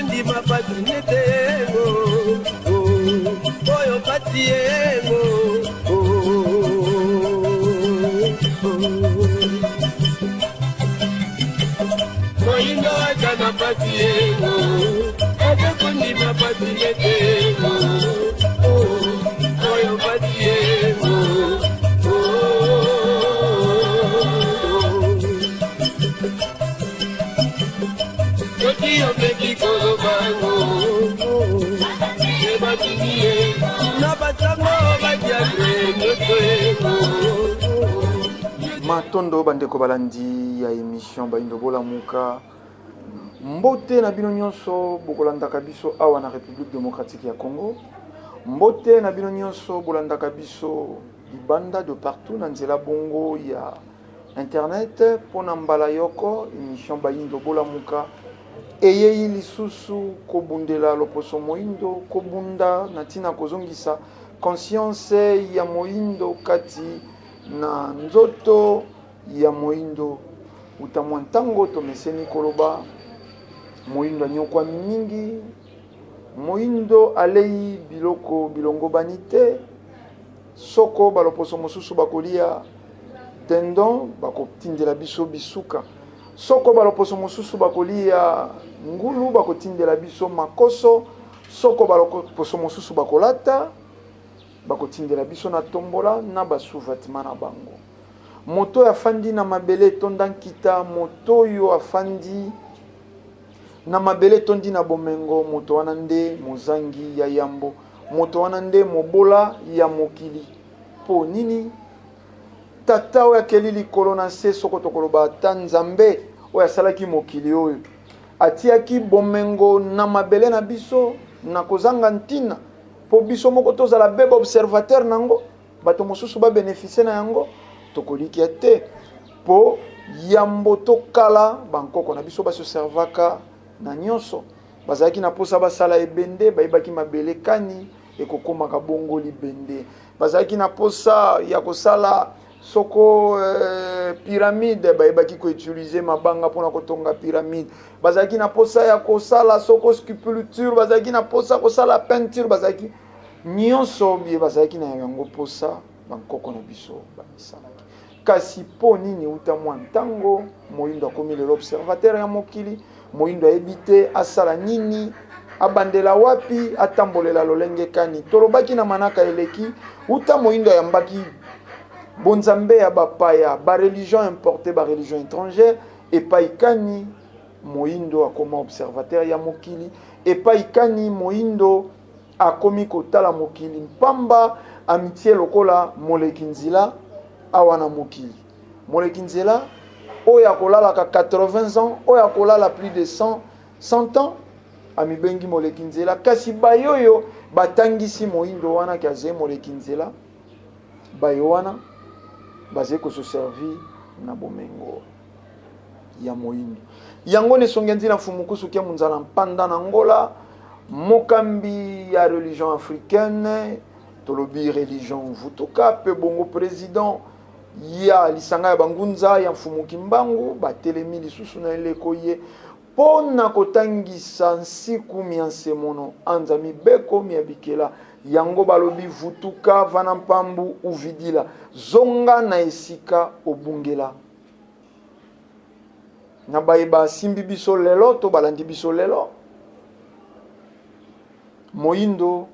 kondima pasi nete ngo oyo pasi yengo. Moyindo aza na pasi yengo, aza kondima pasi nete ngo oyo pasi yengo. Soki omeki koloba ngo ebatindi ye na basango badiatre nyonso yengo. Matondo bandeko balandi ya emission Bayindo Bolamuka. Mbote na bino nyonso bokolandaka biso awa na République démocratique ya Congo. Mbote na bino nyonso bolandaka biso libanda de partout na nzela bongo ya internet. Mpona mbala yoko emission Bayindo Bolamuka eyei lisusu kobundela loposo moyindo, kobunda na ntina kozongisa conscience ya moyindo kati na nzoto ya moyindo. Uta mwa ntango tomeseni koloba moyindo anyokwami mingi, moyindo alei biloko bilongobani te. Soko baloposo mosusu bakolia dindon, bakotindela biso bisuka. Soko baloposo mosusu bakolia ngulu, bakotindela biso makoso. Soko baloposo mosusu bakolata, bakotindela biso na tombola na basous-vêtements na bango. Moto oyo afandi na mabele etonda nkita, moto oyo afandi na mabele etondi na bomengo, moto wana nde mozangi ya yambo, moto wana nde mobola ya mokili. Mpo nini? Tata oyo akeli likolo na nse, soko tokoloba ata Nzambe oyo asalaki mokili oyo, atiaki bomengo na mabele na biso na kozanga ntina, mpo biso moko tozala be baobservateur na yango, bato mosusu babenefisie na yango. Tokolikia te, mpo yambo tokala bankoko na biso basoservaka na nyonso. Bazalaki na mposa basala ebende, bayebaki mabele kani ekokomaka bongo libende. Bazalaki na mposa ya kosala soko pyramide, bayebaki koutilize mabanga mpona kotonga pyramide. Bazalaki na mposa ya kosala soko sculpture, bazalaki na mposa kosala peinture, bazalaki nyonso biye bazalaki na yango mposa, bankoko na biso bamisalaki. Kasi mpo nini uta mwa ntango moyindo akomi lelo observateur ya mokili? Moyindo ayebi te asala nini, abandela wapi, atambolela lolenge kani. Tolobaki na manaka eleki, uta moyindo ayambaki bonzambe ya bapaya, bareligion importe, bareligion étrangère, epai kani moyindo akoma observateur ya mokili, epai kani moyindo akomi kotala mokili mpamba, amitie lokola moleki nzela awa na mokili. Moleki nzela oyo akolalaka 80 ans, oyo akolala plus de 100 ans, amibengi moleki nzela. Kasi bayoyo batangisi moyindo wana ki azali moleki nzela, bayo wana bazali kososervi na bomengo ya moyindo. Yango na esongi ya nzila Mfumu Kusu kia Munzala Mpanda na Angola, mokambi ya religion africaine, tolobi religion Vutuka, pe bongo président ya lisanga ya bangunza ya Mfumu Kimbangu, batelemi lisusu na eleko ye mpo na kotangisa nsiku mya nsemono anza mibeko mya bikela. Yango balobi vutuka vana mpambu uvidila, zonga na esika obungela. Na baye basimbi biso lelo to balandi biso lelo, moyindo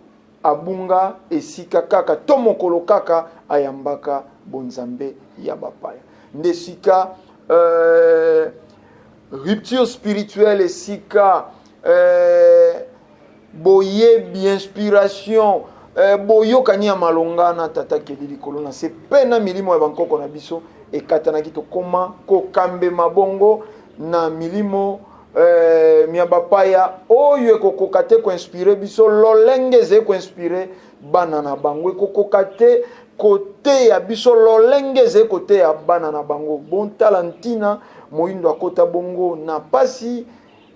abunga esika kaka to mokolo kaka ayambaka bonzambe ya bapaya. Nde esika rupture spirituelle, esika boyebi inspiration, boyokani ya malonga na tata keli likolo na se pe na milimo ya bankoko na biso ekatanaki, tokoma kokambema bongo na milimo mya bapaya oyo ekokoka te koinspire biso lolenge ezali koinspire bana na bango, ekokoka te koteya biso lolenge ezali koteya bana na bango. Bontala ntina moyindo akota bongo na pasi,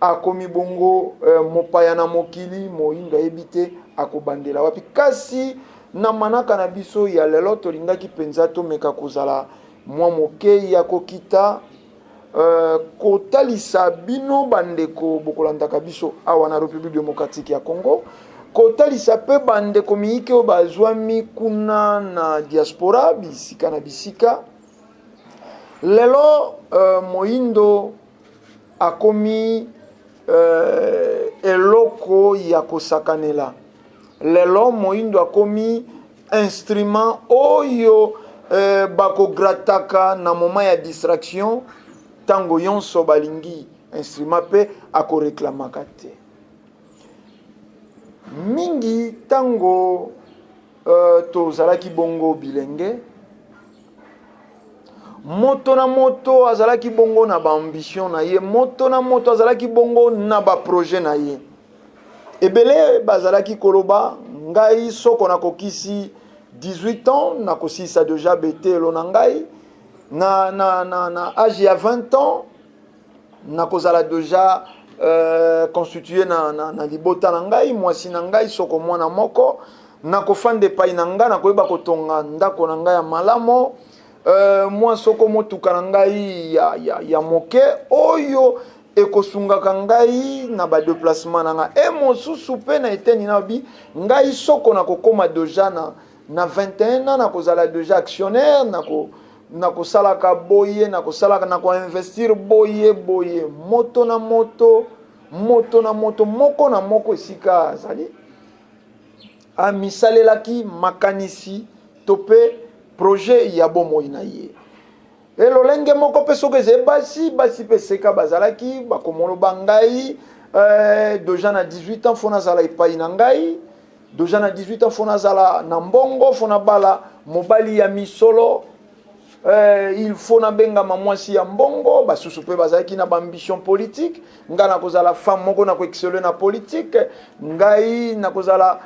akomi bongo mopaya na mokili, moyindo ayebi te akobandela wapi. Kasi na manaka na biso ya lelo tolingaki mpenza tomeka kozala mwa moke ya kokita Kotalisa bino bandeko bokolandaka biso awa na République démocratique ya Congo, kotalisa mpe bandeko miyike oyo bazwami kuna na diaspora bisika na bisika. Lelo moyindo akomi eloko ya kosakanela. Lelo moyindo akomi instrument oyo bakogrataka na moment ya distraction. Ntango nyonso balingi instrument mpe akoreklamaka te mingi. Ntango tozalaki bongo bilenge, moto na moto azalaki bongo na baambition na ye, moto na moto azalaki bongo na baprojet na ye. Ebele bazalaki koloba: "Ngai soko nakokisi 18 ans, nakosilisa déjà betelo na ngai. Na age ya 20 ans, nakozala déjà constitué na libota na ngai, mwasi na ngai, soko mwana moko, nakofanda epai na ngai, nakoyeba kotonga ndako na ngai ya malamu, mwa soko motuka na ngai ya moke oyo ekosungaka ngai na badéplacement na ngai." E mosusu mpe na eteni na bi: "Ngai soko nakokóma déjà na 21 ans, nakozala déjà actionnaire, nakosalaka boye, nakosalaka, nakoinvestir boye boye." Moto na moto, moto na moto, moko na moko esika azali, amisalelaki makanisi to mpe projet ya bomoi na ye. E lolenge moko mpe soki ezali basi, basi mpe seka bazalaki bakomoloba: "Ngai déjà na 18 ans, faut nazala epai na ngai. Déjà na 18 ans, faut nazala na mbongo, faut nabala mobali ya misolo, il faut nabengama mwasi ya mbongo." Basusu mpe bazalaki na baambition politique: "Ngai nakozala femme moko nakoexceller na politique, ngai nakozala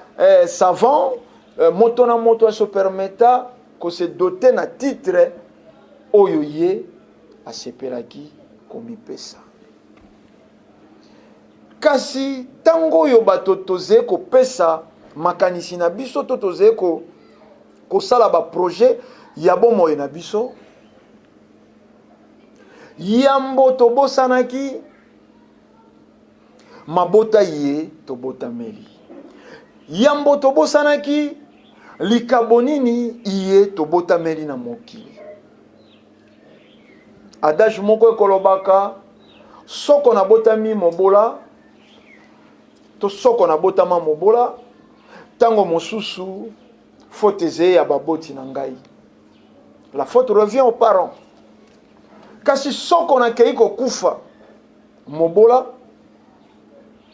savant." Moto na moto asopermeta kose doter na titre oyo ye asepelaki komipesa. Kasi ntango oyo bato tozali kopesa makanisi na biso to tozali kosala baprojet ya bomoi na biso, yambo tobosanaki mabota ye tobotameli, yambo tobosanaki likabo nini ye tobotameli na mokili. Adage moko ekolobaka: soko nabotami mobola to soko nabotama mobola, ntango mosusu faute ezeye ya baboti na ngai, la faute revient aux parents. Kasi soko nakei kokufa mobola,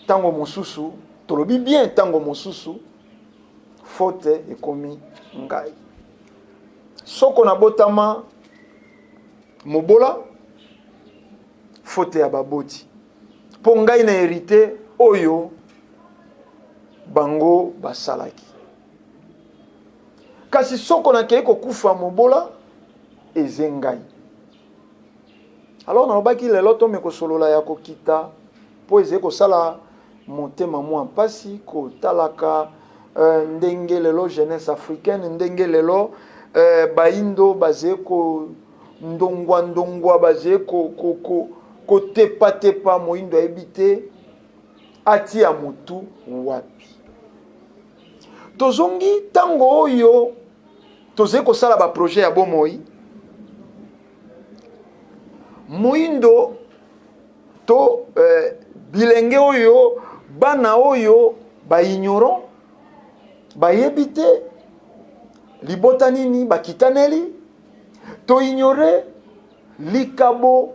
ntango mosusu, tolobi bien, ntango mosusu faute ekomi ngai. Soko nabotama mobola, faute ya baboti, mpo ngai na hérité oyo bango basalaki. Kasi soko nakei kokufa mobola, eze ngai. Alors nalobaki lelo tome kosolola ya kokita, mpo ezali kosala motema mwa mpasi kotalaka ndenge lelo jeunesse africaine, ndenge lelo baindo bazali kondongwa ndongwa, bazali kotepatepa. Moindo ayebi te atia motu wapi. Tozongi ntango oyo tozali kosala baprojet ya bomoi, moindo to bilenge oyo, bana oyo baignorant, bayebi te libota nini bakitaneli, toignore likabo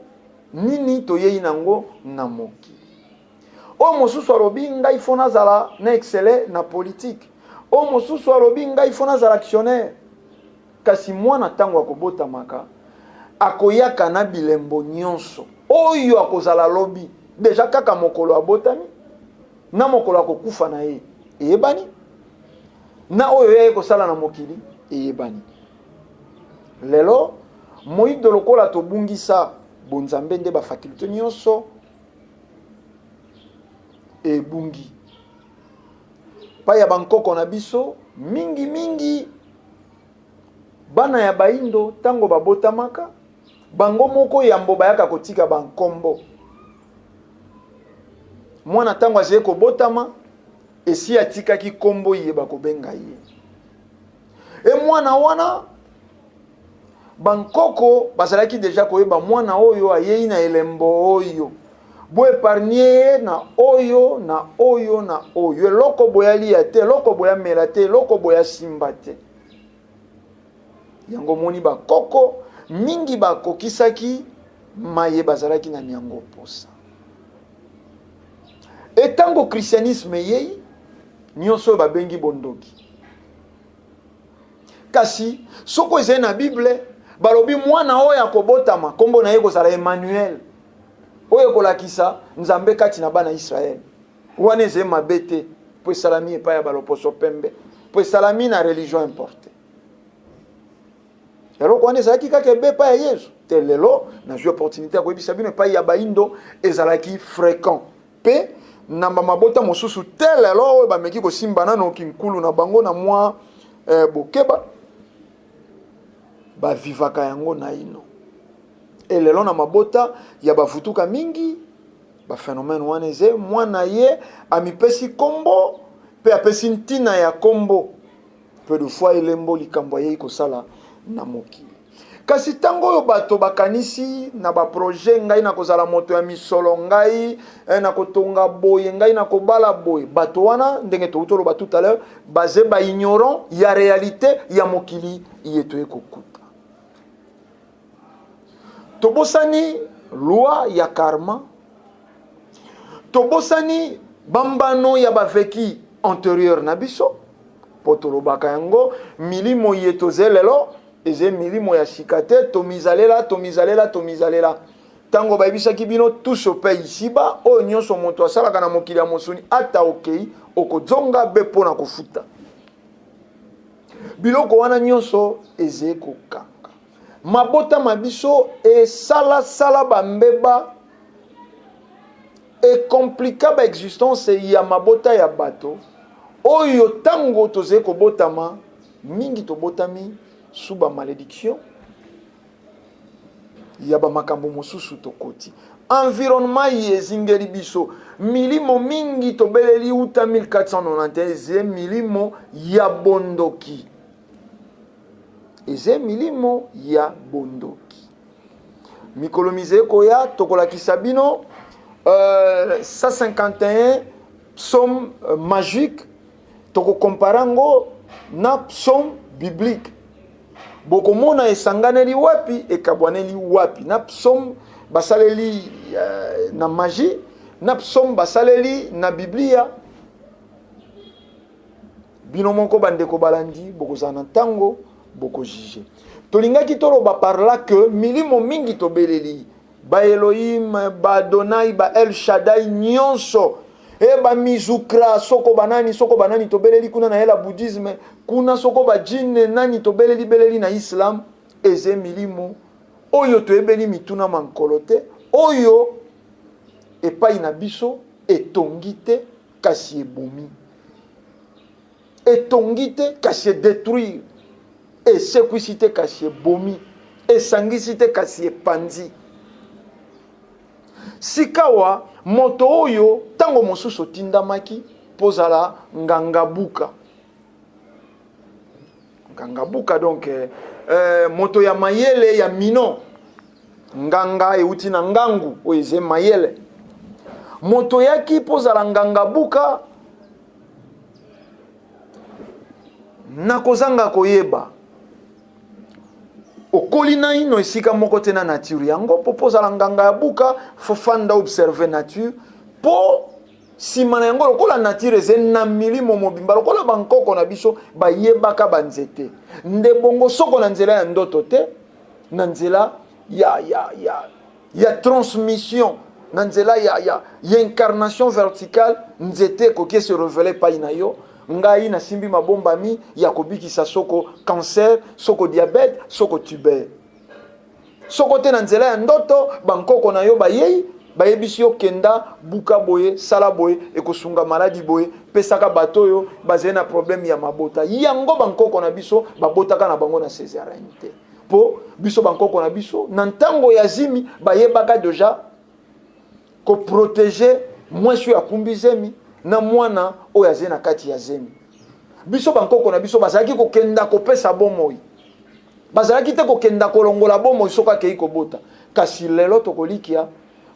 nini toyei nango na mokili oyo. Mosusu alobi: "Ngai faut nazala na exceller na politique." Oyo mosusu alobi: "Ngai faut nazala actionnaire." Kasi mwana, ntango akobotamaka, akoyaka na bilembo nyonso oyo akozala lobi. Déjà kaka mokolo abotami na mokolo akokufa na ye eyebani, na oyo ye kosala na mokili eyebani. Lelo moyindo, lokola tobungisa bonzambe, nde bafaculté nyonso ebungi pai ya bankoko na biso. Mingimingi bana ya baindo, ntango babotamaka, Bango moko yambo bayaka kotika bankombo. Mwana ntango azali kobotama, esi atikaki nkombo ye bakobenga ye. E mwana wana bankoko bazalaki deja koyeba mwana oyo ayei na elembo oyo bo epargne ye na oyo na oyo na oyo eloko boyalia te eloko boyamela te eloko boyasimba te yango omoni bakoko mingi bakokisaki maye bazalaki na miango mposa etango christianisme eyei nyonso oyo babengi bondoki Kasi soko ezali na Bible, balobi mwana oyo akobotama nkombo na ye ekozala Emmanuel, oyo ekolakisa Nzambe kati na bana Israele. Wana ezali mabe te, mpo esalami epai ya baloposo pembe, mpo esalami na religion importe. Eloko wana ezalaki kaka ebe epai ya Yesu te. Lelo nazwi opportunité ya koyebisa bino epai ya baindo ezalaki fréquent Mpe na bamabota mosusu te lelo oyo bameki kosimba nano kinkulu na bango na mwa eh, bokeba, bavivaka yango naino. E lelo na mabota ya bavutuka mingi baphenomène wana eze mwana ye amipesi kombo mpe apesi ntina ya kombo peu de fois elembo likambo ayei kosala na mokili. Kasi ntango oyo bato bakanisi na baproje, ngai nakozala moto ya misolo, ngai eh, nakotonga boye, ngai nakobala boye, bato wana ndenge touti oloba tout à l'heure, baze baignorant ya réalité ya mokili ye toye kokuta. Tobosani loi ya karma, tobosani bambano ya baveki anterieur na biso, mpo tolobaka yango milimo ye toze lelo eze milimo ya sika te, tomizalela tomizalela tomizalela. Ntango bayebisaki bino tout se paye ici-bas, oyo nyonso moto asalaka na mokili ya mosuni, ata okei okozonga be mpo na kofuta biloko wana nyonso. Eze kokanga mabota ma biso, esalasala bambeba, ekomplika baexistence ya mabota ya bato oyo ntango tozali kobotama mingi tobotami sous ba malédiction ya bamakambo mosusu. Tokoti environnement ye ezingeli biso, milimo mingi tobeleli uta 1491 eze milimo ya bondoki, eze milimo ya bondoki. Mikolo mize ekoya tokolakisa bino 151 psaume magique, tokokompare yango na psaume biblique, bokomona esanganeli wapi, ekabwaneli wapi na psaume basaleli na magie na psaume basaleli na Biblia. Bino moko bandeko balandi bokozala na ntango bokojuge. Tolingaki toloba par là que milimo mingi tobeleli, baelohim, baadonai, bael Shaddai nyonso e bamizukra, soko banani soko banani tobeleli kuna na yela bouddhisme kuna, soko bajine nani tobeleli beleli na islam, eze milimo oyo toyebeli mituna mankolo te, oyo epai na biso etongi te kasi ebomi, etongi te kasi edetruire, esekwisi te kasi ebomi, esangisi te kasi epanzi. Sikawa moto oyo ntango mosusu otindamaki mpo ozala ngangabuka, ngangabuka donc moto ya mayele ya mino, nganga euti na ngangu oyo eze mayele, moto yaki mpo ozala ngangabuka na kozanga koyeba, okoli naino esika moko te na nature yango, mpo mpo ozala nganga ya buka fofanda observe nature, mpo nsima na yango lokola nature eze na milimo mobimba, lokola bankoko na biso bayebaka banzete nde bongo, soko na nzela ya ndoto te, na nzela ya transmission, na nzela ya incarnation verticale, nzete ekoki ese révéler epai na yo: ngai nasimbi mabombami ya kobikisa soko cancer, soko diabète, soko tuber, soko te na nzela ya ndoto bankoko na yo bayei bayebisi yo: kenda buka boye, sala boye, ekosunga maladi boye, pesaka bato oyo bazali na problème ya mabota. Yango bankoko na biso babotaka na bango na césarienne te. Mpo biso bankoko na biso na ntango ya zimi bayebaka deja koprotege mwasi oyo akumbi zemi na mwana oyo azali na kati ya zemi. Biso bankoko na biso bazalaki kokenda kopesa bomoi, bazalaki te kokenda kolongola bomoi soki akei kobota. Kasi lelo tokolikia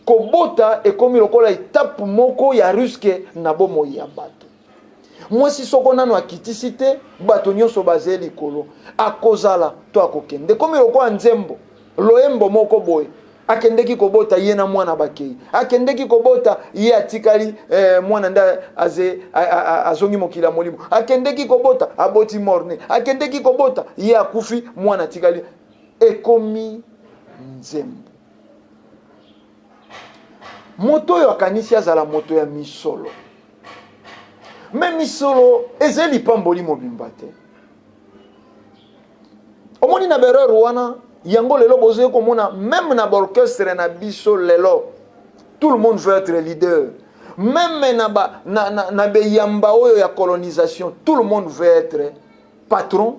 kobota ekomi lokola etape moko ya riske na bomoi ya bato. Mwasi soko nano akitisi te, bato nyonso bazali likolo, akozala to akokende. Ekomi lokola nzembo, loyembo moko boye. Akendeki kobota, ye na mwana bakei. Akendeki kobota, ye atikali, eh, mwana nde aze, azongi mokili ya molimo. Akendeki kobota, aboti morne. Akendeki kobota, ye akufi, mwana atikali. Ekomi nzembo. Moto oyo akanisi azala moto ya misolo, me misolo ezali lipamboli mobimba te. Omoni na bereur wana yango lelo bozali komona meme na baorchestre na biso lelo, tout le monde veut être leader. Meme na, ba, na, na, na beyamba oyo ya colonisation, tout le monde veut être patron,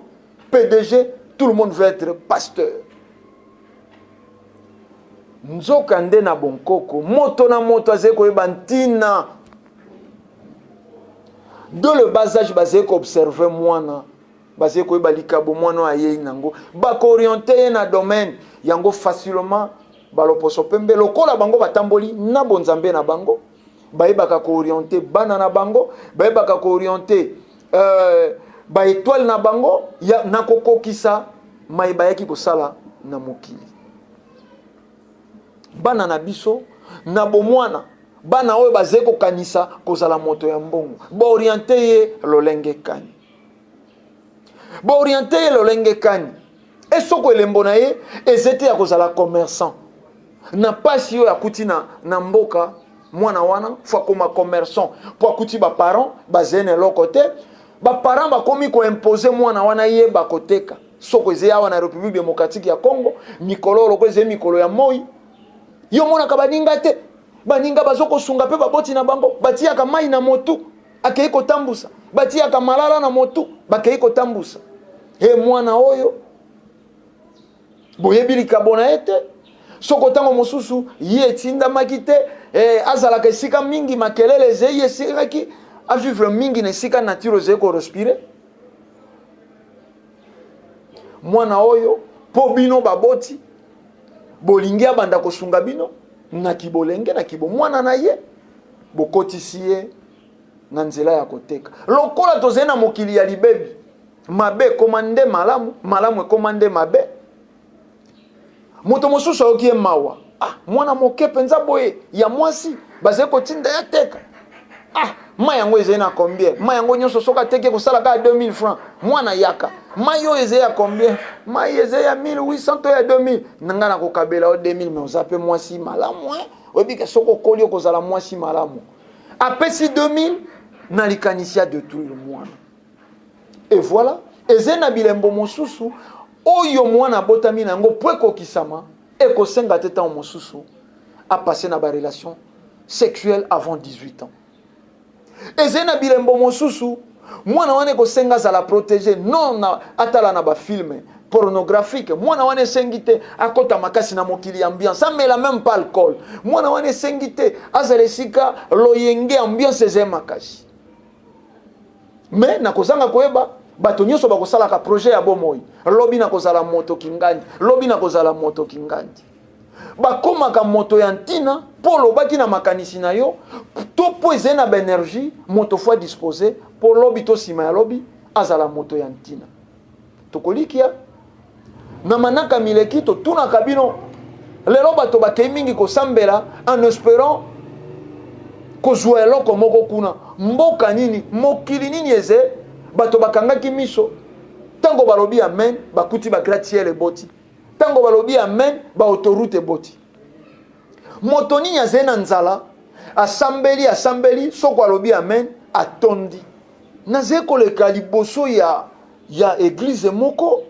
PDG, tout le monde veut être pasteur. Nzoka nde na bonkoko, moto na moto azali koyeba ntina. De le bas age bazali koobserve mwana, bazali koyeba likabo mwana oyo ayei nango, bakooriente ye na domaine yango facilement. Baloposo pembe lokola bango batamboli na bonzambe na bango, bayebaka kooriente bana na bango, bayebaka kooriente baetoile na bango ya, na kokokisa maye bayaki kosala na mokili. Bana na biso na bomwana, bana oyo bazali kokanisa kozala moto ya mbongo, baoriente ye lolenge kani? Baoriente ye lolenge kani? Esoko elembo na ye eze te ya kozala commerçant. Na pasi oyo akuti na, na mboka, mwana wana fo akoma commerçant mpo akuti baparent bazali na eloko te. Baparent bakomi koimpose mwana wana yeba koteka. Soko ezali awa na République démocratique ya Congo, mikolo loko ezali mikolo ya moi, yo omonaka baninga te, baninga bazokosunga mpe baboti na bango batiyaka mai na motu akei kotambusa, batiyaka malala na motu bakei kotambusa. He mwana oyo boyebi likabo na ye te, soko ntango mosusu ye etindamaki te, eh, azalaka esika mingi makelele ezei, esilaki avivre mingi na esika nature ezali korespire. Mwana oyo mpo bino baboti bolingi abanda kosunga bino na kibolenge na kibomwana na ye, bokotisi ye na nzela ya koteka. Lokola tozali na mokili ya libebi, mabe ekoma nde malamu, malamu ekoma nde mabe. Moto mosusu ayoki ye mawa, ah, mwana moke mpenza boye ya mwasi bazali kotinda ya teka. Ah, mai yango ezali na combien? Mai yango nyonso soki ateki ekosala kaka 2000 francs. Mwana yaka, mai oyo ezali ya combien? Mai ezali ya 1800 to ya 2000. Na ngai nakokabela yo 2000, mais oza mpe mwasi malamu, hein? Oyebi ke soki okoli okozala mwasi malamu. Apesi 2000 na likanisi ya detruire mwana. Et voilà, ezali na bilembo mosusu oyo mwana abotami na yango mpo ekokisama, ekosenga te ntango mosusu apasse na barelation sexuelle avant 18 ans. Ezali na bilembo mosusu mwana wana ekosenga azala protege, non na, atala na bafilme pornographique. Mwana wana esengi te akota makasi na mokili ya ambiance, amela même pas alcool. Mwana wana esengi te azala esika loyenge ambiance ezali makasi. Me na kozanga koyeba, bato nyonso bakosalaka projet ya bomoi, lobi nakozala moto kingandi, lobi nakozala moto kingandi. Bakomaka moto ya ntina mpo olobaki na makanisi na yo to mpo ezali na baenergie, moto fo adispose mpo lobi to nsima ya lobi azala moto ya ntina. Tokolikia na manaka mileki, totunaka bino lelo bato bakei mingi kosambela en espérant kozwa eloko moko kuna. Mboka nini, mokili nini eze bato bakangaki miso ntango balobi amen, bakuti ba gratte-ciel eboti, ntango balobi amen, ba autoroute eboti. Moto nini azali na nzala, asambeli asambeli, soko alobi amen, atondi. Nazali koleka liboso ya ya eglise moko,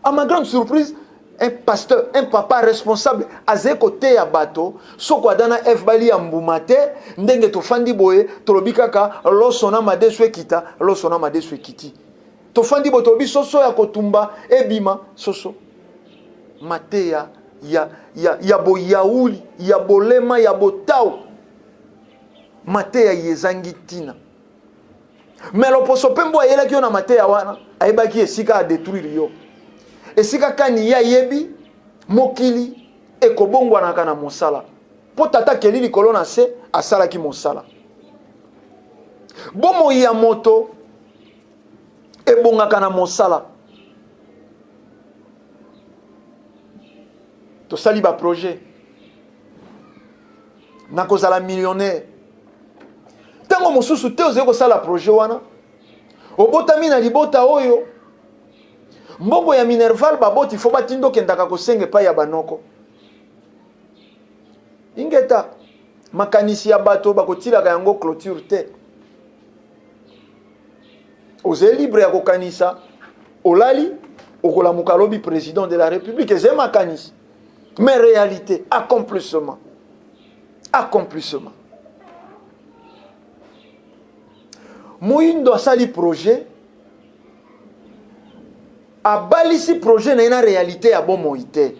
à ma grande surprise, un pasteur, un papa responsable azali koteya bato soko Adam na Eve balia mbuma te. Ndenge tofandi boye, tolobi kaka loso na madesu ekita, loso na madesu ekiti. Tofandi boye, tolobi soso ya kotumba ebima soso. Mateya ya, ya, ya boyauli, ya bolema, ya botau. Mateya ezangi ntina. Me loposo pembe ayelaki yo na mateya wana, ayebaki esika a detruire yo. Esika kani ye ayebi mokili ekobongwanaka na mosala. Mpo tata akeli likolo na se, asalaki mosala. Bomoi ya moto ebongaka na mosala. Tosali ba projet. Nakozala millionnaire. Ntango mosusu te ozali kosala projet wana, obotami na libota oyo mbongo ya minerval baboti fo batinda okendaka kosenga epai ya banoko. Ingeta, makanisi ya bato bakotilaka yango clôture te. Ozali libre ya kokanisa, olali okolamuka lobi président de la République, ezali makanisi. Mais réalité, accomplissement. Accomplissement. Moyindo asali projet, abalisi projet na ye na réalité ya bomoi te.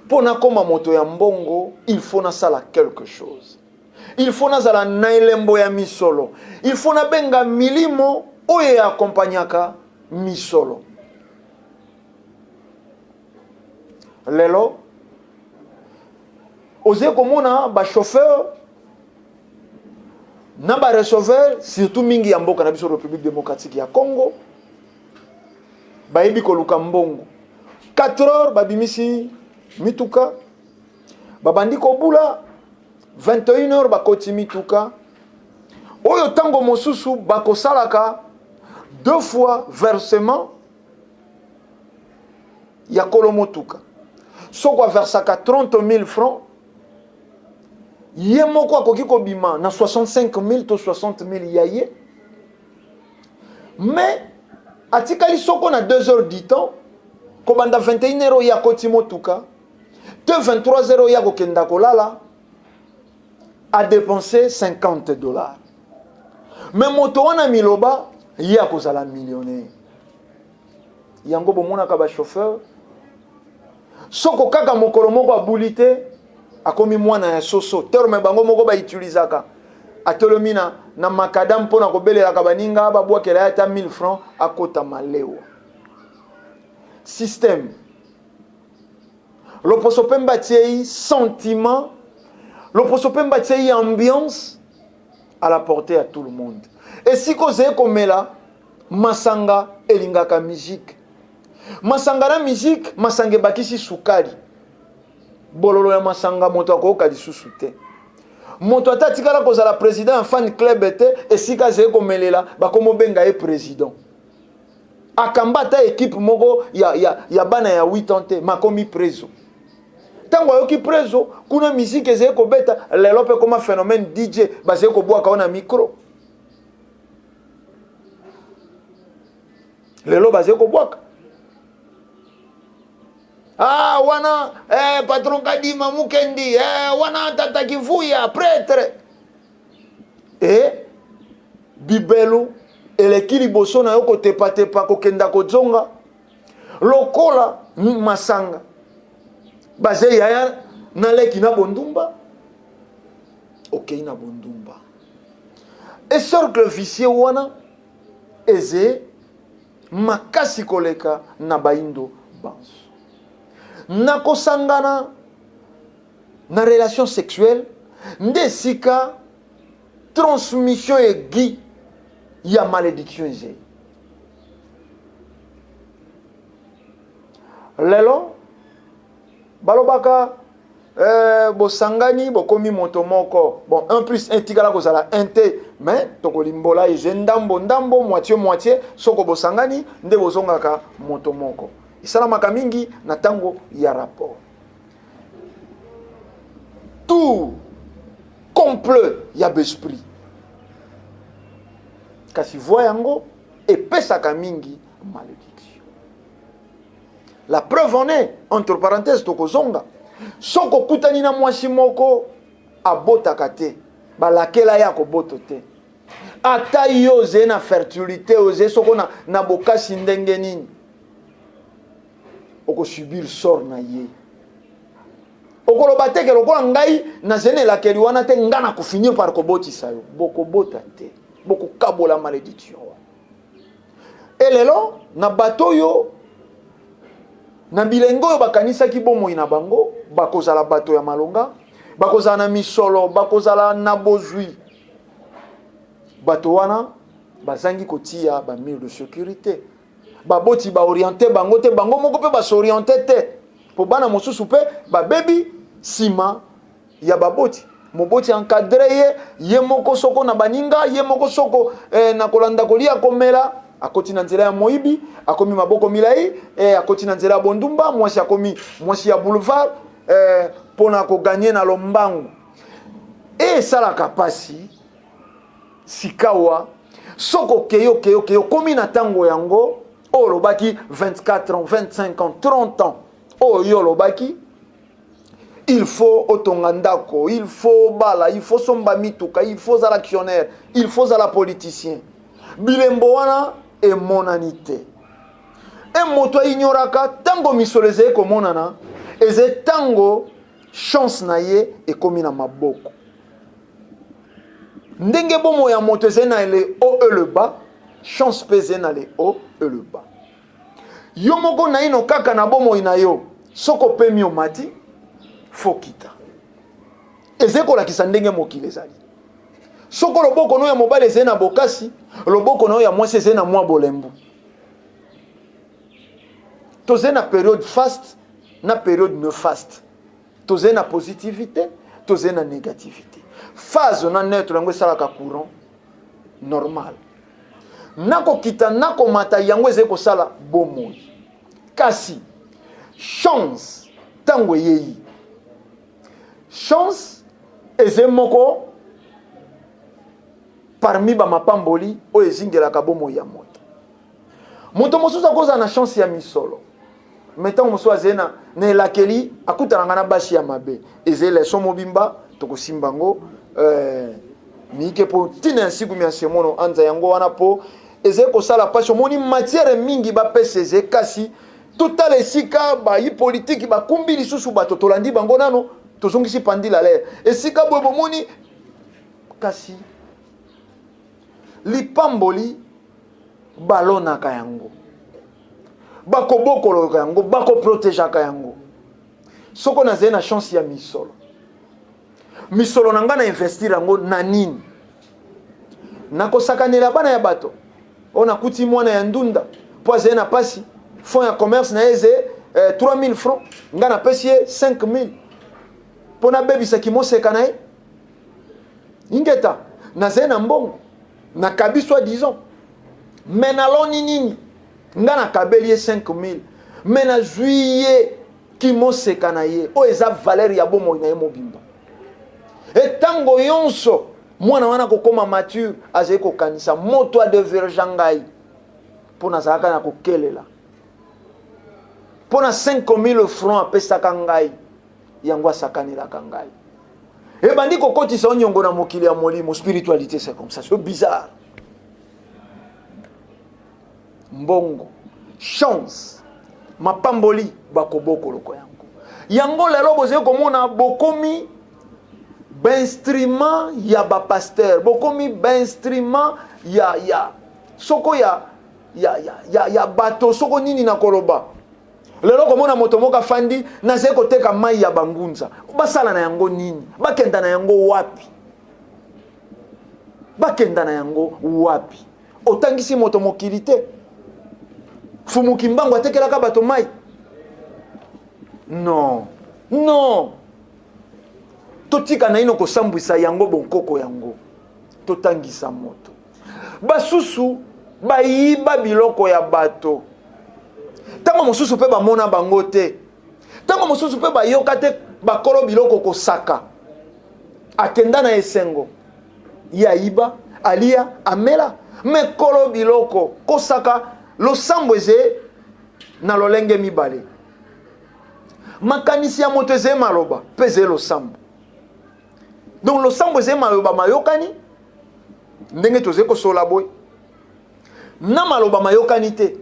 Mpo nakoma moto ya mbongo, il faut nasala quelque chose. Il faut nazala na elembo ya misolo. Il faut nabenga milimo oyo eakompagnaka misolo. Lelo ozali komona ba chauffeur na ba receveur surtout mingi ya mboka na biso République démocratique ya Congo bayebi koluka mbongo. 4 heures babimisi mituka, babandi kobula 21 heures bakoti mituka oyo ntango mosusu bakosalaka deux fois versement ya kolo motuka. Soko aversaka 30 000 francs, ye moko akoki kobima na 65 000 to 60 000 ya ye, mais atikali soko na 2 heures du temps, kobanda 21 heures oyo akoti motuka te 23 heures oyo akokenda kolala, a dépenser 50 dollars. Mais moto wana miloba ye akozala millionnaire. Yango bomonaka ba chauffeur soko kaka mokolo moko abuli te akomi mwana ya soso, terme bango moko ba utilisaka. Atolomi na, na makadam mpo na kobelelaka baninga babwakela ye ata 1000 francs, akota malewa. Système loposo pembe atiei sentiment, loposo pembe atiei ambiance à la portée ya tout le monde. Esika ozali komela masanga elingaka musique, masanga na musique, masanga ebakisi sukali, bololo ya masanga moto akoyoka lisusu te. Moto ata atikala kozala président ya fan club te, esika azali komelela bakomobenga ye président. Akamba ata équipe moko ya, ya, ya bana ya 8 ans te, makomi prezo. Ntango ayoki prezo, kuna musique ezali kobeta, lelo mpe koma phénomène DJ, bazali kobwaka yo na micro. Lelo bazali kobwaka. Ah, wana eh, patron Kadima Mukendi, eh, wana tata Kivuya, prêtre. Eh, bibelu eleki liboso na yo kotepatepa kokenda kozonga lokola masanga baze yaya na leki na bondumba, okei na bondumba. E cercle vicieux wana eze makasi koleka na baindo banso. Na kosangana na relation sexuelle nde esika transmission aiguë ya malédiction ezei. Lelo balobaka eh, bosangani bokomi moto moko. Bon, 1 plus 1 etikala kozala 1 te, mais tokolimbola eze ndambo ndambo, moitié moitié, soko bosangani nde bozongaka moto moko. Esalamaka mingi na tango ya rapport. Tout complet ya b'esprit. Kasi voix yango epesaka mingi malédiction. La preuve en est, entre parenthèses tokozonga, soko okutani na mwasi moko abotaka te, balakela ye akoboto te. Ata yo ozali na fertilité, ozali soko na, na bokasi ndenge nini. Okosubir sort na ye. Okoloba te ke lokola ngai nazali na elakeli wana te, ngai nakofinir par kobotisa yo. Bokobota te, bokokabola malédiction wana. E lelo na bato oyo na bilenge oyo bakanisaki bomoi na bango bakozala bato ya malonga, bakozala na misolo, bakozala na bozwi, bato wana bazangi kotia ba mur de sécurité. Baboti baoriente bango te, bango moko mpe basoriente te, mpo bana mosusu mpe babebi nsima ya baboti. Moboti encadre ye, ye moko soko na baninga, ye moko soko na kolanda kolia komela, akoti na nzela ya moyibi, akomi maboko milai, akoti na nzela ya bondumba, mwasi akomi mwasi ya boulevard, mpona koganye na lombangu. Esalaka pasi sikawa soko okei okei okei, okomi na ntango yango oyo olobaki 24 ans, 25 ans, 30 ans, oyo yo olobaki il faut otonga ndako, il faut obala, il faut somba mituka, il faut ozala actionnaire, il faut ozala politicien. Bilembo wana emonani te. E moto aignoraka ntango misolo ezali komonana, ezali ntango chance na ye ekomi na maboko. Ndenge bomoi ya moto ezali na le haut et le bas, chance mpe ezali na le haut et le bas. Yo moko naino kaka na bomoi na yo, soki opemi omati, fokita. Ezali kolakisa ndenge mokili ezali. Soko loboko no ya mobali ezali na bokasi, loboko na yo ya mwasi ezali na mwa bolembu. Tozali na période faste na période néfaste. Tozali na positivité, tozali na négativité. Phase na neutre yango esalaka courant normal. Nakokita nakomata, yango ezali kosala bomoi. Kasi chance ntango eyei, chance ezali moko parmi bamapamboli oyo ezingelaka bomoi ya moto. Moto mosusu akozala na chance ya misolo, me ntango mosusu azali na elakeli, akutanaka na basi ya mabe. Ezali leson mobimba, tokosimba yango mike mpo ntina ya nsiku mya semono anza yango wana, mpo ezali kosala mpasi. Omoni matière mingi bapesa ezali, kasi totala esika bayi politiki bakumbi lisusu bato, tolandi bango nano, tozongisi pandila lere esika boye bomoni. Kasi lipamboli balonaka yango, bakobokoloka yango, bakoprotegeaka yango. Soko nazali na chance ya misolo, misolo na ngai na investir yango na nini? Nakosakanela bana ya bato oyo nakuti mwana ya ndunda mpo azali na pasi, fond ya commerce na ye eze 3000 francs, ngai napesi ye 5000 mpo nabebisaki moseka na ye. Ingeta, nazali na mbongo, nakabi soi disant, me naloni nini? Ngai nakabeli ye 5000, me nazwi ye kimoseka na ye oyo eza valeur ya bomoi na ye mobimba. Etango yonso mwana wana kokoma mature, azali kokanisa moto adeverge ngai mpo nazalaka na kokelela mpo na 5000 francs apesaka ngai, yango asakanelaka ngai. Ebandi kokotisa onyongo na mokili ya molimo. Spiritualité, c'est comme ça, c'est bizarre. Mbongo, chance, mapamboli bakobokoloko yango. Yango lelo bozali komona bokomi bainstrument ya bapasteur, bokomi bainstrument ya soko ya bato, soko nini na koloba. Lelo komona moto moko afandi, nazali koteka mai ya bangunza, basala na yango nini? Bakenda na yango wapi? Bakenda na yango wapi? Otangisi moto mokili te. Fumuki mbangu atekelaka bato mai? Non, non, totika naino kosambwisa yango bonkoko yango, totangisa moto. Basusu bayiba biloko ya bato, ntango mosusu mpe bamona bango te, ntango mosusu mpe bayoka te bakolo biloko kosaka. Akenda na esengo, ye ayiba, alia, amela, me kolo biloko kosaka. Losambo eze na lolenge mibale. Makanisi ya moto eze maloba mpe eze losambo. Donc losambo eze maloba mayokani ndenge tozali kosola boye, na maloba mayokani te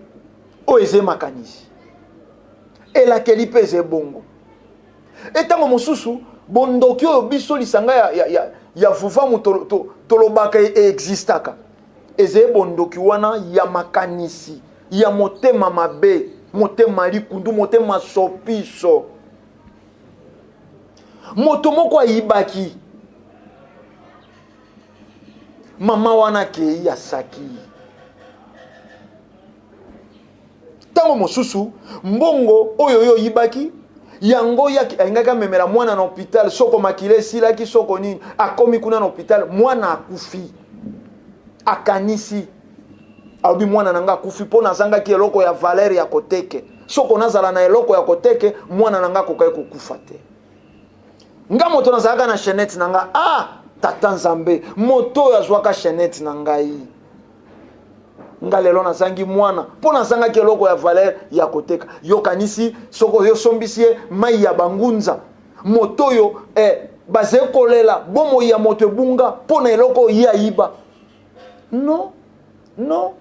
oyo eze makanisi. Elakeli mpe eza ebongo. E ntango mosusu bondoki oyo biso lisanga ya, ya, ya, ya vuvamu tolobaka to, to eexistaka, ezali bondoki wana ya makanisi ya motema mabe, motema likundu, motema sopiso. Moto moko ayibaki mama wana, akei asaki. Ntango mosusu mbongo oyo yo oyibaki yango yaki alingaki amemela mwana na hôpital, soko makila esilaki, soko nini, akomi kuna na hôpital, mwana akufi. Akanisi, alobi: mwana na nga akufi mpo nazangaki eloko ya valeur ya koteke. Soko nazala na eloko ya koteke, mwana na nga akokaki kokufa te. Nga moto nazalaka na chaînette na nga. Ah, tata Nzambe, moto oyo azwaka chaînette na ngai, nga lelo nazangi mwana mpo nazangaki eloko ya valeur ya koteka. Yokanisi soko oyo osombisi ye mai ya bangunza, moto oyo eh, bazali kolela bomoi ya moto ebunga mpo na eloko oyo ye ayiba. Non, non,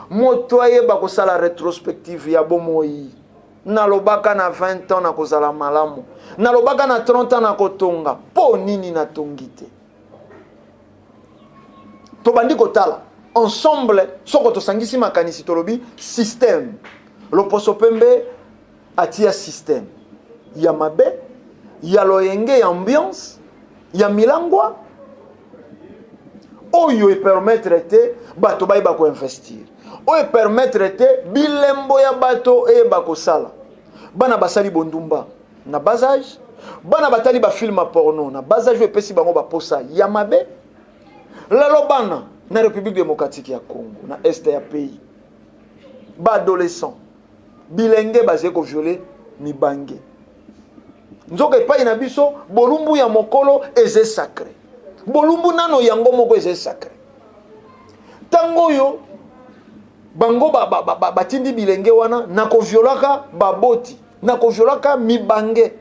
moto ayeba kosala rétrospective ya bomoi. Nalobaka na 20 ans nakozala malamu, nalobaka na 30 ans nakotonga, mpo nini natongi te? Tobandi kotala ensemble, soko tosangisi makanisi, tolobi système loposo pembe atia système ya mabe, ya loyenge, ya ambiance ya milangwa oyo epermettre te bato bayeba koinvestir, oyo epermettre te bilembo ya bato eyeba kosala. Bana basali bondumba na bas âge, bana batali bafilm ya porno na bas âge, oyo epesi bango baposa ya mabe. Lelo bana na République démocratique ya Congo, na est ya pays, baadolescent, bilenge bazali kovioler mibange. Nzoka epai na biso bolumbu ya mokolo eza sacré, bolumbu nano yango moko eza sacré. Ntango oyo bango batindi bilenge wana na koviolaka baboti, na koviolaka mibange,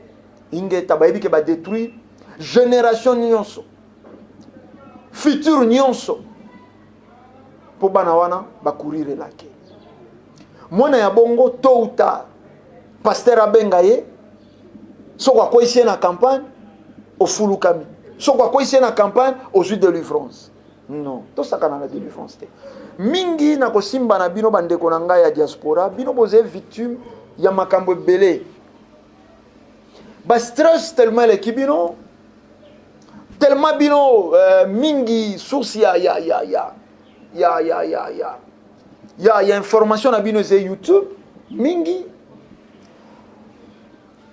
ingeta, bayebi ke badétruire génération nyonso, futur nyonso, mpo bana wana bacourir elake. Mwana ya bongo, tôt ou tard, pasteur abenga ye, soko akweyisi ye na campagne, ofulukami, soko akweyisi ye na campagne, ozwi délivrance. Non, tosakana na délivrance te. Mingi na kosimba na bino, bandeko na ngai ya diaspora, bino bozali victime ya makambo ebele, bastress tellement eleki bino, tellement bino mingi source ya information na bino eza YouTube. Mingi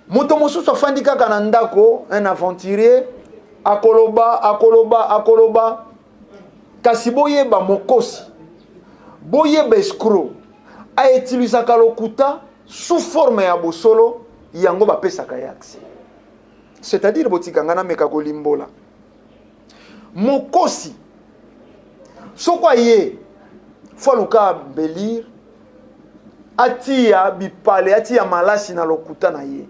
moto mosusu afandi kaka na ndako, un aventurier, akoloba, akoloba, akoloba. Kasi boyeba mokosi, boyeba escroc, autilisaka lokuta sous forme ya bosolo, yango bapesaka ye accès. C'est-à-dire, botika ngai nameka kolimbola, mokosi soko aye, fo aluka embellir, atia bipale, atia malasi na lokuta na ye.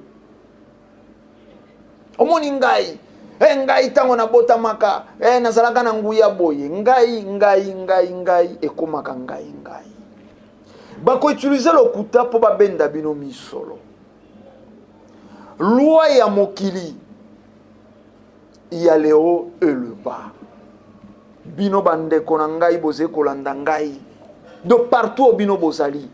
Omoni ngai, e ngai ntango nabotamaka, e nazalaka na nguya boye, ngai, ngai, ngai, ngai, ekomaka ngai, ngai. Bakoutiliser lokuta mpo babenda bino misolo. Loi ya mokili ya le haut et le bas. Bino bandeko na ngai bozali kolanda ngai de partout oyo bino bozali,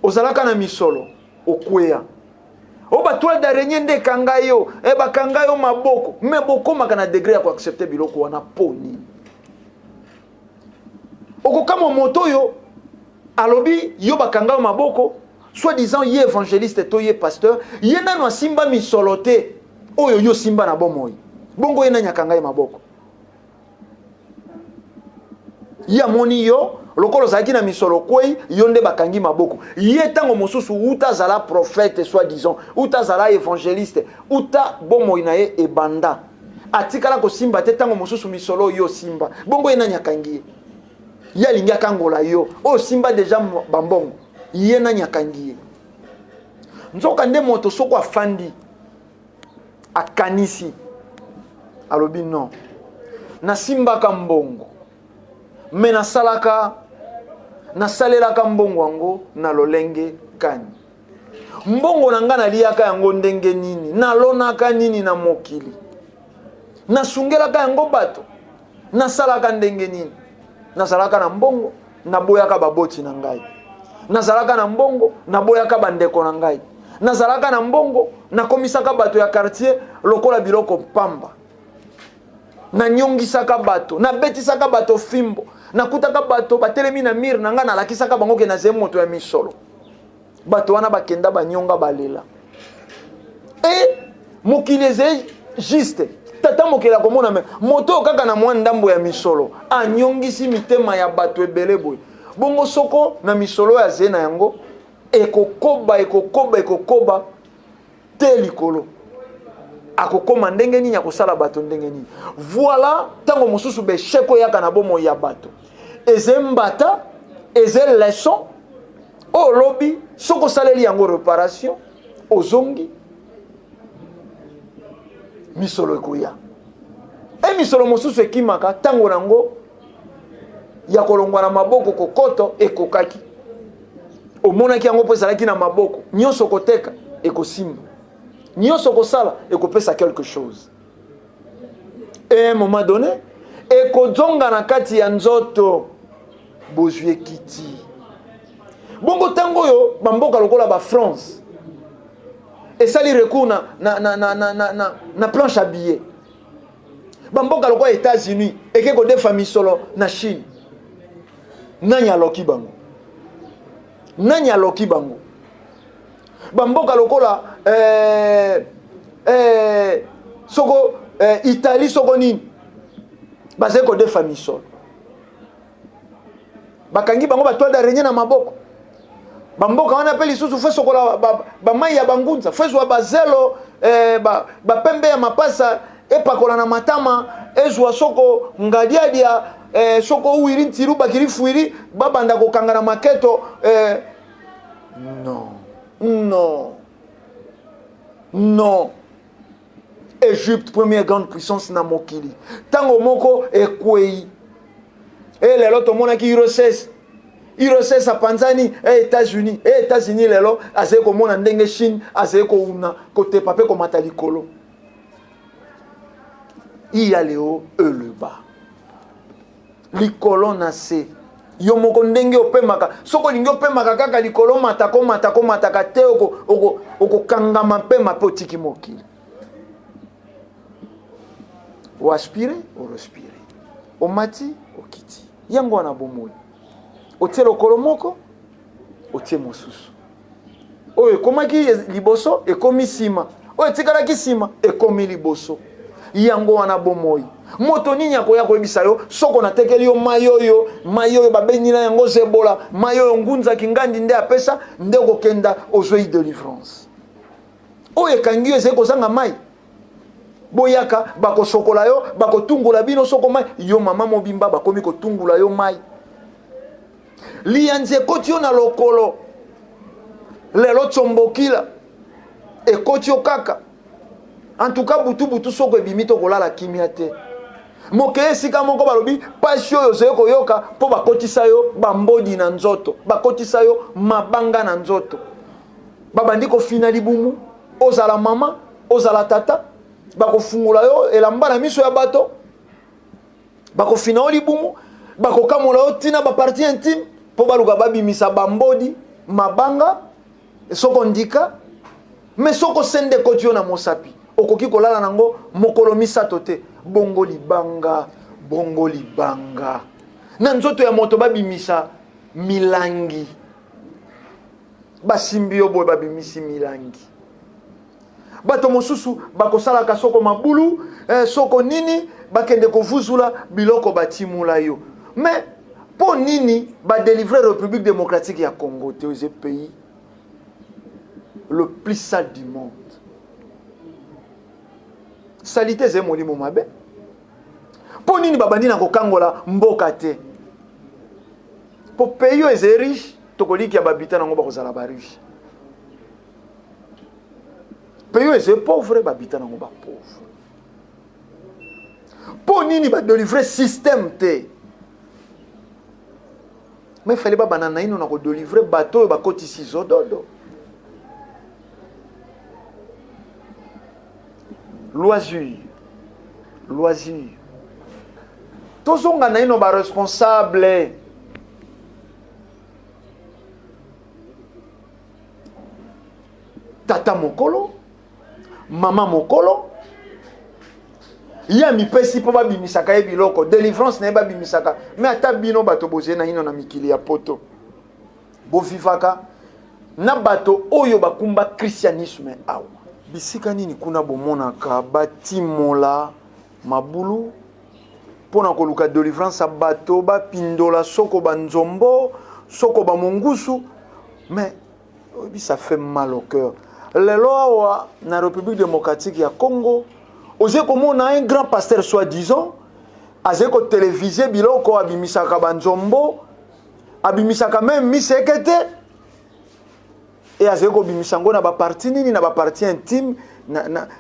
ozalaka na misolo, okweya, oyo batoile d'araignée nde ekanga yo, e bakanga yo maboko, me bokomaka na degré ya koaccepter biloko wana mpo nini? Okokamwa moto oyo alobi yo bakanga yo maboko, soit disant ye évangéliste to ye pasteur, ye nano asimba misolo te oyo yo simba na bomoi. Bongo ye nani akanga ye maboko? Ye amoni yo lokola ozalaki na misolo, kwei, yo nde bakangi maboko. Ye ntango mosusu uta azala prophète, soit disant uta azala évangéliste, uta bomoi na ye ebanda, atikala kosimba te ntango mosusu misolo oyo osimba. Bongo ye nani akangi ye? Ye alingi akangola yo oyo osimba déjà bambongo, ye nani akangi ye? Nzoka nde moto soko afandi, akanisi, alobi: non, nasimbaka mbongo, me nasalaka Nasalelaka mbongo yango na lolenge kani? Mbongo na ngai naliyaka yango ndenge nini? Nalonaka nini na mokili? Nasungelaka yango bato? Nasalaka ndenge nini? Nazalaka na mbongo, naboyaka baboti na ngai. Nazalaka na mbongo, naboyaka bandeko na ngai. Nazalaka na mbongo, nakomisaka bato ya quartier lokola biloko pamba. Nanyongisaka bato, nabetisaka bato fimbo, nakutaka bato batelemi na mire na ngai, nalakisaka bango ke nazali moto ya misolo. Bato wana bakenda banyonga balela. E mokili ezali juste tata mokili akomona me moto oyo kaka na mwa ndambo ya misolo anyongisi mitema ya bato ebele boye. Bongo soko na misolo oyo azali na yango ekokoba ekokoba ekokoba te likolo akokoma ndenge nini, akosala bato ndenge nini? Voilà, ntango mosusu beshek oyaka na bomoi ya bato eze mbata, eze leçon oyo olobi soki osaleli yango reparation, ozongi misolo ekoya. E misolo mosusu ekimaka ntango nango ya kolongwa na maboko kokoto ekokaki, omonaki yango mpo ezalaki na maboko. Nyonso koteka ekosimba, nyonso kosala ekopesa quelque chose. Et à un moment donné ekozonga na kati ya nzoto, bozwi ekiti. Bongo ntango oyo bamboka lokola ba France esali recours na planche à billets, bamboka lokola États-Unis eke kodefa misolo na Chine, nani aloki bango? Nani aloki bango? Bamboka lokola soko Italie, soko nini, bazali kodefa misolo, bakangi bango batoile d'araignée na maboko. Bamboka wana mpe lisusu fo sokola bamai ya bangunza, fo ezwa bazelo bapembe ya mapasa epakola na matama, ezwa soko ngadiadia soko uwiri ntiru bakiri fuiri babanda kokanga na maketo. Non, non, non. Egypte, première grande puissance na mokili, ntango moko ekwei. E lelo tomonaki URSS, URSS apanzani. E États-Unis, e États-Unis lelo azali komona ndenge Chine azali kouna kotepa mpe komata likolo. Il y a le haut et le bas, likolo na se. Yo moko ndenge opemaka, soki olingi opemaka kaka likolo, mata komata komataka te, okokangama mpema mpe otiki mokili. Oaspire, orespire, omati, okiti, yango wana bomoi. Otie lokolo moko, otie mosusu. Oyo ekomaki liboso ekomi nsima, oyo etikalaki nsima ekomi liboso. Yango wana bomoi. Moto nini akoya koyebisa yo soko natekeli yo mai oyo, mai oyo babengi na yango zebola, mai oyo ngunza kingandi nde apesa, nde okokenda ozwei delivrance? Oyo ekangi yo ezali kozanga mai. Boyaka, bakosokola yo, bakotungola bino soko mai. Yo mama mobimba, bakomi kotungola yo mai. Liyanzi ekoti yo na lokolo, lelo tsombokila ekoti yo kaka. En tout cas butu butu soko ebimi to kolala kimia te. Mokeye esika moko balobi pasi oyo ozali koyoka mpo bakotisa yo bambodi na nzoto, bakotisa yo mabanga na nzoto, babandi kofina libumu. Ozala mama, ozala tata, bakofungola yo elamba na miso ya bato, bakofina yo libumu, bakokamola yo ntina bapartie intime mpo baluka babimisa bambodi, mabanga, soko ndika. Me soko sende ekoti yo na mosapi, okoki kolala nango mokolo misato te. Bongo libanga, bongo libanga na nzoto ya moto, babimisa milangi, basimbi yo boye, babimisi milangi. Bato mosusu bakosalaka soko mabulu, soko nini, bakende kovuzula biloko batimula yo. Mais mpo nini badelivre République démocratique ya Congo te? Eza pays le plus sale du monde. Salite ezali molimo mabe. Mpo nini babandi na kokangola mboka te? Mpo pays oyo ezali riche, tokolikia babita nango bakozala bariche. Pays oyo ezali pauvre, babita nango bapauvre. Mpo nini badelivre système te? Mais fallait babanda naino na kodolivre bato oyo bakotisi zododo. Loisir, loisir. Tozonga naino ba responsable. Tata mokolo, mama mokolo, ye amipesi mpo babimisaka ye biloko, delivrance na ye babimisaka. Me ata bino bato bozali naino na mikili ya poto, bovivaka na bato oyo bakumba christianisme awa. Bisika nini kuna bomonaka batimola mabulu mpo na koluka delivrance ya bato, bapindola soko banzombo, soko bamongusu? Mais oyebi, ça fait mal au cœur. Lelo awa na République démocratique ya Congo, oze komona un grand pasteur soi-disant azali kotelevise biloko, abimisaka banzombo, abimisaka meme miseke te, e azali kobimisa yango na baparti nini, na baparti intime,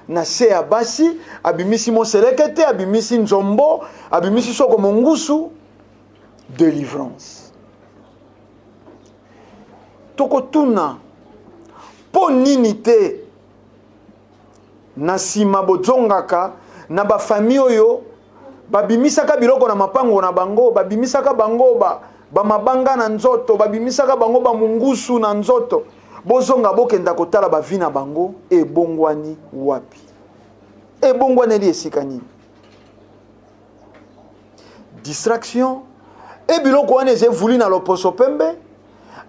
na se ya basi. Abimisi moseleke te, abimisi nzombo, abimisi soko mongusu. Délivrance, tokotuna mpo nini te na nsima bozongaka na bafami oyo babimisaka biloko na mapango na bango, babimisaka bango bamabanga na nzoto, babimisaka bango bamungusu na nzoto. Bozonga, bokenda kotala bavi na bango ebongwani wapi, ebongwaneli esika nini. Distraction e biloko wana eza evuli na loposo pembe.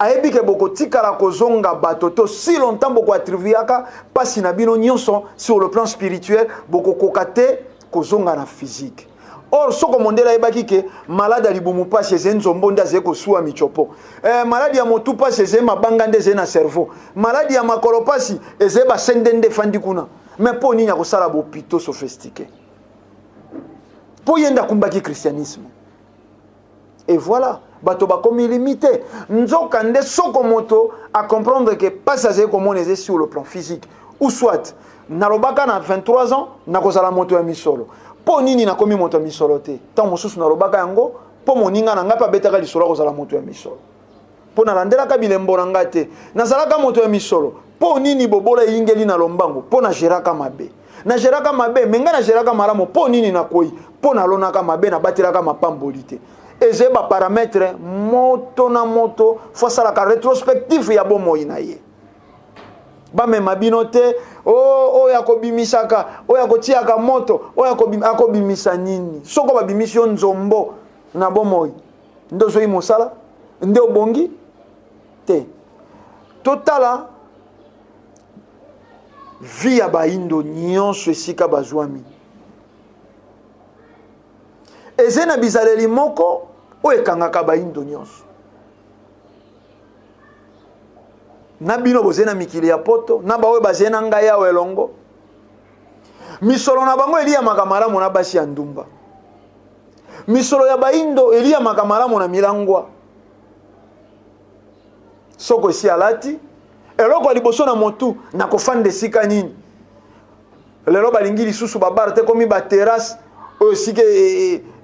Ayebi ke bokotikala kozonga bato to si longtemps bokoattribuaka mpasi na bino nyonso sur le plan spirituel, bokokoka te kozonga na physique. Or soko mondele ayebaki ke malade ya libumu mpasi ezali nzombo nde azali kosuwa michopo, maladi ya motu mpasi ezali mabanga nde ezali na cerveau, maladi ya makolo mpasi ezali basende nde efandi kuna. Mais mpo nini akosala bopito sophistiqué? Mpo ye nde akumbaki christianisme. Et voilà, bato bakomi limité. Nzoka nde soko moto acomprendre ke mpasi azali komona eza sur le plan physique, ou soit nalobaka na 23 ans nakozala moto ya misolo, mpo nini nakomi moto ya misolo te? Ntango mosusu nalobaka yango mpo moninga na ngai mpe abetaka lisolo akozala moto ya misolo, mpo nalandelaka bilembo na ngai te. Nazalaka moto ya misolo, mpo nini bobola eyingeli na lombango? Mpo nageraka mabe. Nageraka mabe, me ngai nageraka malamu, mpo nini nakwei? Mpo nalonaka mabe, nabatelaka mapamboli te. Ezali baparametre. Moto na moto fo asalaka rétrospective ya bomoi na ye. Bamema bino te oyo akobimisaka, oyo akotiaka moto, oyo akobimisa nini. Soko babimisi yo nzombo na bomoi, nde ozwi mosala, nde obongi te. Totala vie ya baindo nyonso esika bazwami, eza na bizaleli moko oyo ekangaka baindo nyonso. Na bino bozali na mikili ya poto, na baoyo bazali na ngai awa elongo, misolo na bango eliyamaka malamu na basi ya ndumba. Misolo ya baindo eliyamaka malamu na milangwa. Soko esi alati eloko ya liboso na motu, nakofanda esika nini? Lelo balingi lisusu babar te, komi baterrasse oyo esika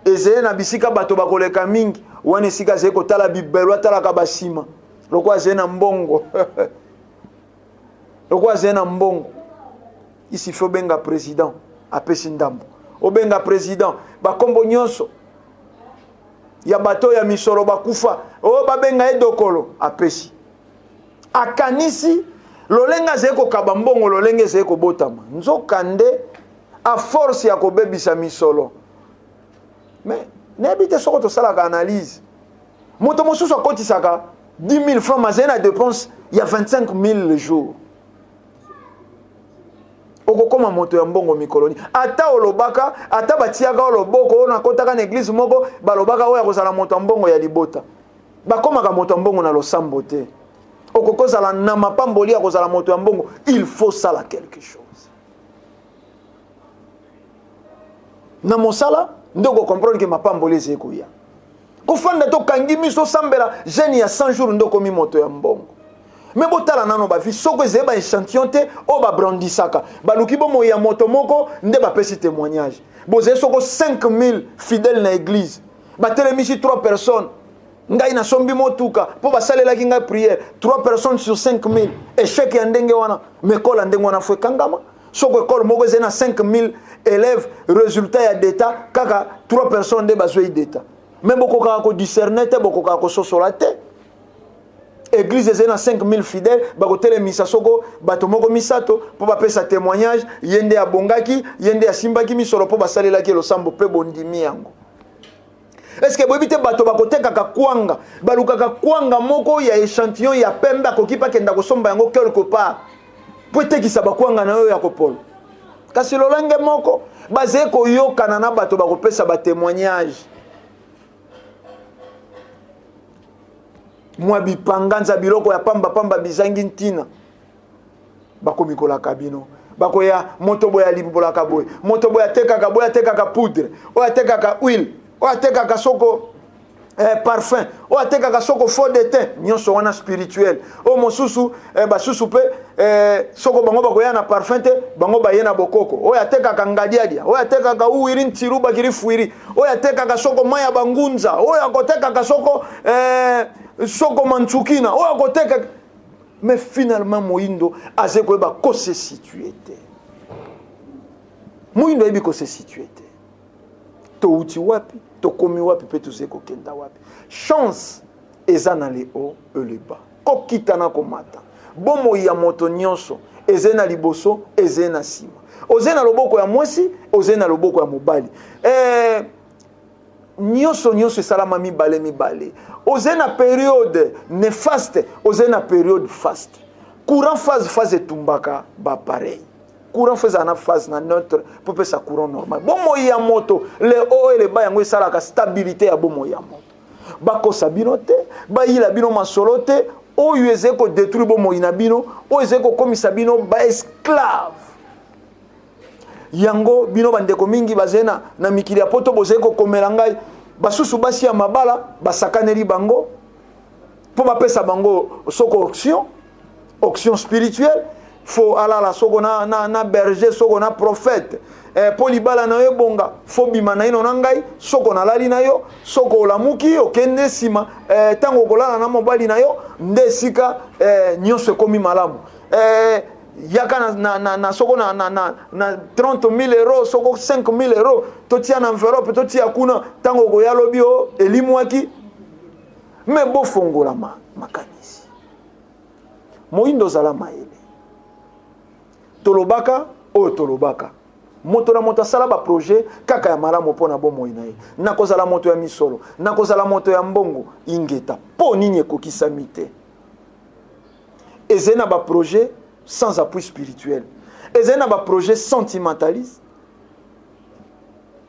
ezali na bisika bato bakoleka mingi. Wana esika azali kotala bibelo, atalaka basima lokola azali na mbongo. Lokola azali na mbongo, isifi obenga président, apesi ndambo. Obenga président, bakombo nyonso ya bato ya misolo bakufa oyo babenga ye dokolo, apesi. Akanisi lolenge azali kokaba mbongo, lolenge ezali kobotama. Nzoka nde a force ya kobebisa misolo. Mais nayebi te soko tosalaka analyse. Moto mosusu akotisaka 10 000 francs, azali na dépense ya 25 000 le jour. Okokoma moto ya mbongo mikolo nini? Ata olobaka, ata batiaka yo loboko, oyo nakotaka na eglize moko, balobaka oyo akozala moto ya mbongo ya libota. Bakomaka moto ya mbongo na losambo te. Okokozala na mapamboli ya kozala moto ya mbongo, il faut sala quelque chose na mosala nde okokomprendre ke mapamboli ezali koya. Kofanda tokangi miso, osambela jeune ya 100 jours, nde okomi moto ya mbongo. Me botala nano bavi, soko ezali ba échantillon te oyo babrandisaka, baluki bomoi ya moto moko nde bapesi témoignage. Bozali soko 5000 fidèle na église, batelemisi 3 personnes. Ngai nasombi motuka mpo basalelaki ngai prière. 3 personnes sur 5000. Échec ya ndenge wana. Mais école ya ndenge wana fo ekangama. Soko école moko ezali na 5000 élèves, résultat ya d'État kaka 3 personnes nde bazwei d'État. Mais bokokaka ko discerner te, bokokaka kososola te. Église ezali na 5000 fidèles, bakotelemisa soko bato moko misato mpo bapesa témoignage, ye nde abongaki, ye nde asimbaki misolo mpo basalelaki losambo mpe bondimi yango. Est-ce que boyebi te bato bakotekaka kwanga, balukaka kwanga moko ya échantillon ya pembe, akoki mpe akenda kosomba yango quelque part mpo etekisa bakwanga na yo ya kopolo. Kasi lolenge moko bazali koyokana na bato bakopesa batémoignage mwa bipanganza biloko ya pamba pamba bizangi ntina, bakomi kolaka bino, bakoya moto boye alimbolaka boye, moto boye atekaka boye, atekaka poudre, oyo atekaka huile, oyo atekaka soko parfum, oyo atekaka soko fond de teint, nyonso wana spirituel. Oyo mosusu basusu mpe soko bango bakoya na parfum te, bango baye na bokoko. Oyo atekaka ngadiadia, oyo atekaka uwiri ntiru bakiri fuiri, oyo atekaka soko mai ya bangunza, oyo akotekaka soko soko mantsukina, oyo akotekaka. Mais finalement moyindo aze koyeba ko se situer te. Moyindo ayebi ko se situer te. Touti wapi, tokomi wapi mpe tozali kokenda wapi. Chance eza na le haut et le bas. Kokita na komata. Bomoi ya moto nyonso ezali na liboso, ezali na nsima. Ozali na loboko ya mwasi, ozali na loboko ya mobali. Nyonso nyonso esalama mibale mibale. Ozali na période néfaste, ozali na période faste. Courant phase phase etumbaka ba pareil. Courant phase na phase na neutre pour pesa courant normal. Bomoi ya moto, le haut et le bas yango esalaka stabilité ya bomoi ya moto. Bakosa bino te, bayila bino masolo te, oyo ezali ko détruire bomoi na bino, oyo ezali kokomisa bino ba esclave. Yango bino bandeko mingi bazali na mikili ya poto, bozali kokomela ngai, basusu basi ya mabala basakaneli bango mpo bapesa bango soko onction spirituelle, fo alala soko na berger, soko na prophète, mpo libala na yo ebonga, fo bima na ino na ngai, soko nalali na yo, soko olamuki okende nsima, ntango okolala na mobali na yo nde esika nyonso ekomi malamu. Yaka na soko na 30 000 euros, soko 5 000 euros, totia na enveloppe, totia kuna, ntango okoya lobi o elimwaki. Me bofongola makanisi. Moyindo ozala mayele. Tolobaka oyo tolobaka, moto na moto asala baprojet kaka ya malamu mpo na bomoi na ye. Nakozala moto ya misolo, nakozala moto ya mbongo, ingeta. Mpo nini ekokisami te? Ezali na baprojet sans appui spirituel, ezali na baprojet sentimentaliste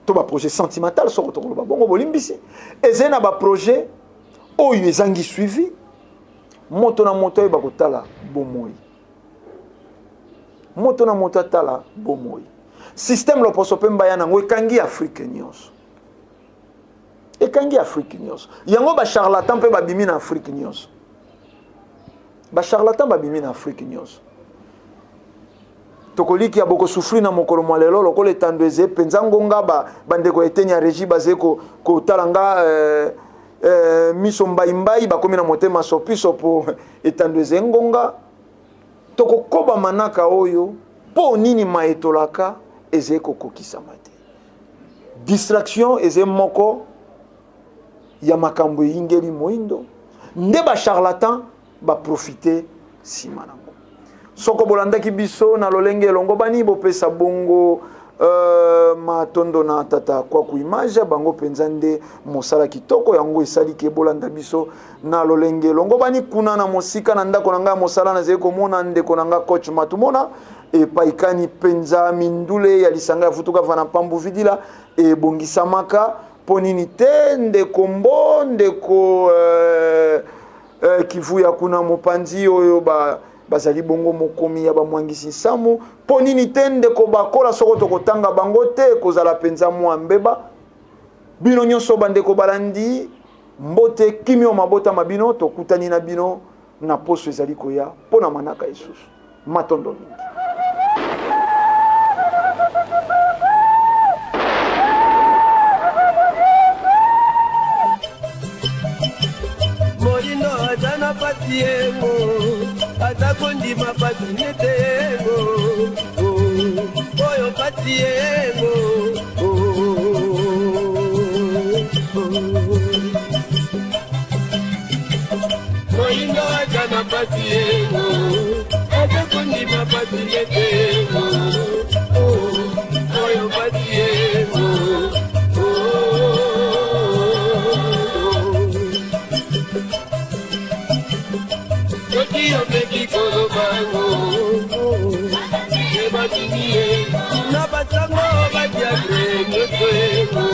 to baprojet sentimental, soko tokoloba bongo bolimbisi, ezali na baprojet oyo ezangi suivi. Moto na moto ayeba kotala bomoi, moto na moto atala bomoi. Système loposo mpe mbaya nango ekangi Afrique nyonso, ekangi Afrique nyonso. Yango bacharlatan mpe babimi na Afrique nyonso, bacharlatan babimi na Afrique nyonso. Tokoliki ya bokosufri na mokolo mwa lelo lokola etando eze mpenza ngonga. Bandeko ya eteni ya régie bazali kotala nga miso mbaimbai, bakomi na motema sopisopo. Etando eze ngonga, tokokoba manaka oyo mpo nini maetolaka ezali kokokisama te. Distraction eze moko ya makambo eyingeli moyindo, nde bacharlatan baprofite nsima nango. Soko bolandaki biso na lolenge elongo bani, bopesa bongo matondo na tata Kwaku Image, bango mpenza nde mosala kitoko yango esali ke bolanda biso na lolenge elongo bani. Kuna na mosika na ndako na ngai ya mosala, nazali komona ndeko na ngai coach Matumona epaikani mpenza mindule ya lisanga ya Vutuka Vana Pambu Vidila ebongisamaka. Mpo nini te ndeko mbo ndeko Kivu ya kuna mopanzi oyo bazali bongo mokomi ya bamwangisi nsamu. Mpo nini te ndeko bakola, soko tokotanga bango te kozala mpenza mwa mbeba. Bino nyonso bandeko balandi, mbote kimio mabota ma bino. Tokutani na bino na poso ezali koya mpo na manaka lisusu. Matondo mingi. na pasi yengo aza kondima pasi nete yengo oyo pasi yengo. Moyindo aza na pasi yengo aza kondima pasi nete yengo oyo pasi yengo. Soki omeki kolobango ebatindi ye na basango badiatre nyonso yengo.